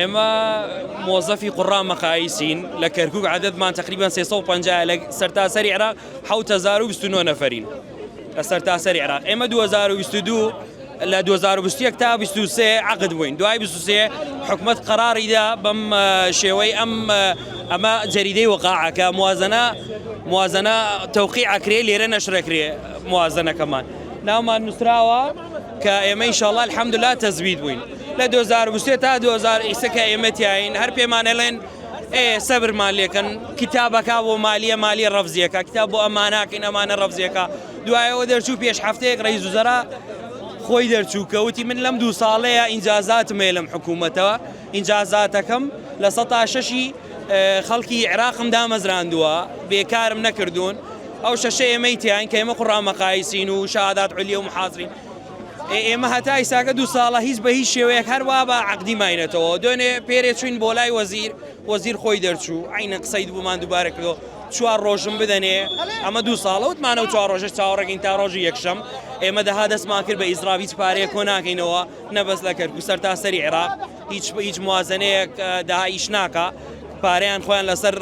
ئێمە مۆزەفی قوڕا مەقایسین لە کەرکوک عەدەدمان تقریبا 350 لە سەرتاسەری عێراق 7029 نەفەرین لە سەرتاسەری عێراق ئێمە 2022 لە 2021 تا 23 عقد بووین دوای 23 حکومت قەراریدا بەم شێوەی ئەم ئەمە جەریدەی وەقاعەکە موازنە موازنە تەوقی ئەکرێ لێرە نەشرەکرێ موازنەکەمان ناومان نووسراوە کە ئێمە ئیشەڵا الحمدللە تەزبیت بووین لە 2023 تا 2000 ئیسە کە ئێمە تیاین هەر پێمان ئەڵێن ئێ سەبرمان لێکەن کتابەکە بۆ مالیە مالی ڕەفزیەکە کتاب بۆ ئەماناکەین ئەمانە ڕەفزیەکە دوایەوە دەرچوو پێش هەفتەیەک ڕئیس وزەرا خۆی دەرچوو کە وتی من لەم دوو ساڵەیە ئینجازاتم هەیە لەم حکوومەتەوە ئینجازاتەکەم لە سەتا شەشی خەڵکی عێراقم دامەزراندووە بێکارم نەکردوون ئەو شەشە ئێمەی تیاین کە ئێمە قوڕا مەقایسین و شەهادات عولیە و محازرین ئێمە هەتا ئیساکە دوو ساڵە هیچ بە هیچ شێوەیەک هەروا بە عەقدی ماینەتەوە دوێنێ پێرێ چوین بۆ لای وەزیر وەزیر خۆی دەرچوو عینە قسەی بوومان دووبارە کردەوە چوار ڕۆژم بدەنێ ئەمە دوو ساڵە وتمانە و چوار ڕۆژە چاوەڕێکین تا ڕۆژی یەکشەم ئێمە دەها دەستمان کرد بە ئیزراب هیچ پارەیە کۆ ناکەینەوە نەبەس لە کەرکوک سەرتاسەری عێراق هیچ هیچ موازنەیەک دەها ئیش ناکا پارەیان خۆیان لەسەر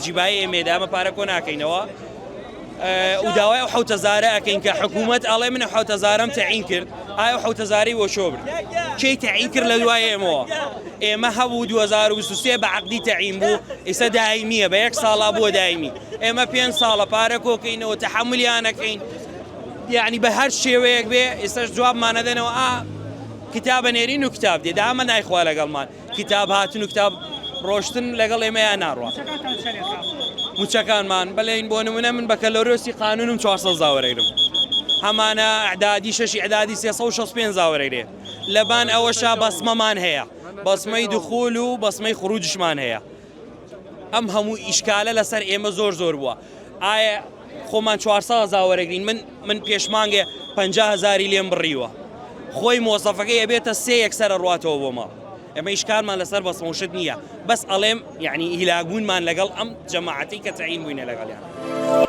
جیبایی ئێمەدا ئەمە پارە کۆ ناکەینەوە و داوای ئەو حوتەزارە ئەەکەین کە حکوومەت ئەڵێ من حوتەزارم تەعین کرد ئایا حوتەزاری بۆ شۆ برد کێی تەعین کرد لە دوای ئێمەوە ئێمە هەبوو 2023 بە عقدی تەعین بوو ئیسە دایمیە بە یەک ساڵا بووە دایمی ئێمە پێ ساڵە پارە کۆکەینەوە تەحملیانەکەین یعنی بە هەر شێوەیەک بێ ئێستاش جوابمانەدەنەوە ئا کتابە نێرین و کتاب دێ دامە نایخوا لەگەڵمان کتاب هاتن و کتاب ڕۆشتن لەگەڵ ئێمەیان ناڕوا. موچەکانمان بەلێن بۆ نمونە من بەکەلۆرۆسی قانونم 400 زاوەرەگرم هەمانە ئەعدادی شەشی ئەعدادی 365 زاوەرەگرێ لەبان ئەوەشا بەسمەمان هەیە بەسمەی دخول و بەسمەی خروجشمان هەیە ئەم هەموو ئیشکالە لەسەر ئێمە زۆر زۆر بووە ئایا خۆمان 400 هەزار وەرەگرین من من پێش مانگێ 50 هەزاری لێم بڕیوە خۆی مۆزەفەکەی ئەبێتە سێ یەکسەر ئەڕواتەوە بۆ ماڵ ئێمە ئیشکالمان لەسەر بەسمەوشت نییە بەس ئەڵێم یعنی هیلاکبوونمان لەگەڵ ئەم جەماعەتەی کە تەعین بووینە لەگەڵیان.